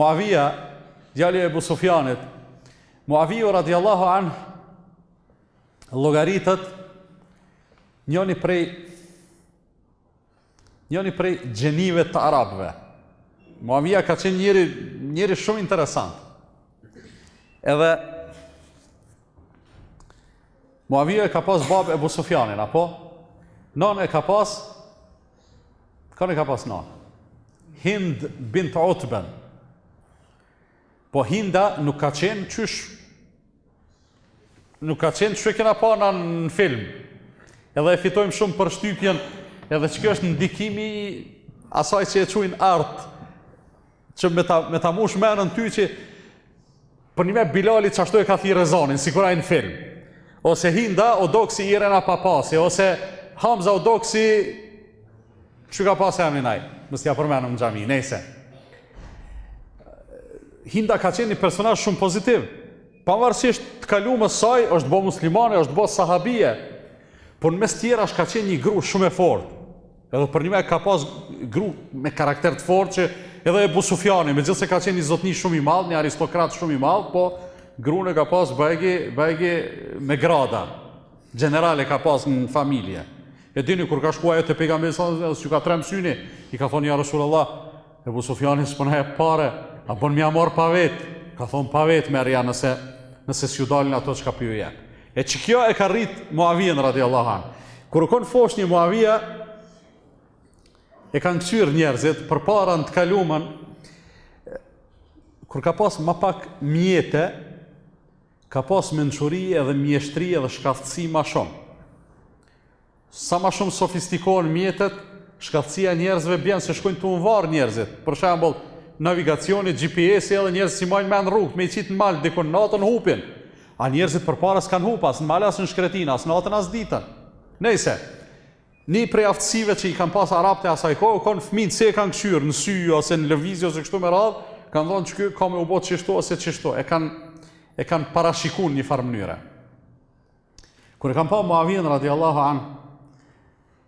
Muavija, djali i Ebu Sufjanit, Muaviju radiallahu anh, llogaritet njoni prej njoni prej gjenive të arabëve. Muavija ka qenë njeri, njeri shumë interesant. Edhe Muavija e ka pas babë Ebu Sufjanin, apo? Nonë e ka pas Kon e ka pas nonë? Hind bint Utben. Po Hinda nuk ka qenë qysh nuk ka qenë qysh e kena pa na në film. Edhe e fitojmë shumë përshtypjen, edhe që kjo është ndikimi i asaj që e quajnë art, që me ta, me ta mush menën ty që përnjime Bilali qashtu e ka thirrë ezanin, sikur ai në film. Ose Hinda o dok si Irena Papasi, ose Hamza o dok si... Që ka pas emrin ai? Mos t'ja përmenëm në xhami, nejse. Hinda ka qenë një personazh shumë pozitiv. Pavarësisht të kalumes saj, është bo muslimane, është bo sahabije. Por në mes tjerash ka qenë një gru shumë e fortë. Edhe përnjime ka pas gru me karakter të fortë që edhe Ebu Sufjani, megjithëse ka qenë një zotni shumë i madh, një aristokrat shumë i madh, po grun e ka pas bajgi, bajgi me grada. Gjeneral e ka pas në familje. E dini kur ka shku ajo te pejgamberi sa edhe s'ju ka trem syni, i ka thonë ja Resulullah, Ebu Sufjani s'po na jep pare, a bën me ja marr pa vet? Ka thonë pa vet merrja nëse nëse s'ju dalin ato çka po ju jep. E që kjo e ka rrit Muavijen radiallahu anh. Kur u kon foshnjë Muavija, e kanë këqyrë njerëzit, përpara në të kalumen, kur ka pas ma pak mjete, ka pas mençuri edhe mjeshtri edhe shkathtësi ma shumë. Sa ma shumë sofistikohen mjetet, shkathtësia e njerëzve bjen se shkojnë tu u varë njerëzit. Për shembull, navigacioni, GPS-i edhe njerëzit s'i majnë mend rrugët, me i qitë në mal dikun natën hupin. A njerëzit përpara s'kanë hup as në mal as në shkretinë, as natën as ditën. Nejse, një prej aftësive që i kanë pas arabët e asaj kohe, u kon fëmijët si e kanë kqyrë në sy ose në lëvizje ose kështu me radhë, kanë thonë që ky ka me u bo qishtu ose qishtu, e kanë e kanë parashiku në një farë mënyre. Kur e kanë pa Muavijen radiallahu anh,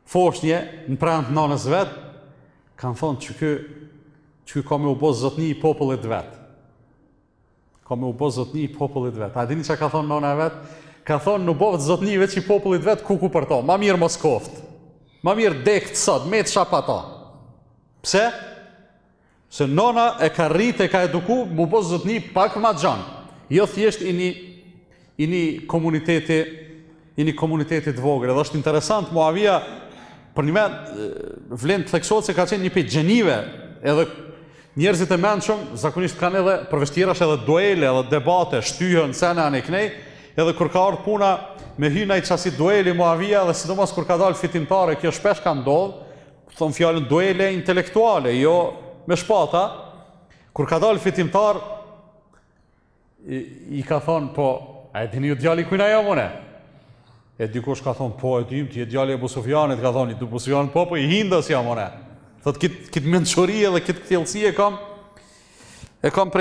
foshnje në prehën të nanës vet, kanë thonë që ky, që ky ka me u bo zotni i popullit vet. Ka me u bo zotni i popullit vet. A dini çka ka thonë nona e vet? Ka thonë në boftë zotni veç i popullit vet kuku për to. Ma mirë mos koftë. Ma mirë dekt sot, metsha pa to. Pse? Se nona e ka rrit e ka eduku m'u bo zotni pak ma gjan. Jo thjesht i një i një komuniteti i një komuniteti të vogël. Edhe është interesant Muavija përnjime vlen të theksohet se ka qenë një prej gjenive, edhe njerëzit e mençëm zakonisht kanë edhe përveç tjerash edhe duele, edhe debate, shtyhen sene anej knej, edhe kur ka ardhur puna me hy n'naj qasi dueli Muavija dhe sidomos kur ka dalë fitimtare, kjo shpesh ka ndodhur, Thom fjalën duele intelektuale, jo me shpata. Kur ka dalë fitimtar, i, i ka thonë, po, a e dini ju djali kujna jam une? E dikush ka thonë, po, e dim, ti je djali Ebu Sufjanit, ka thonë, i Ebu Sufjanit, po, po, i Hindës jam une. Thot, kit, kit mençuri edhe kit kthjellësi e kam, e kam prej.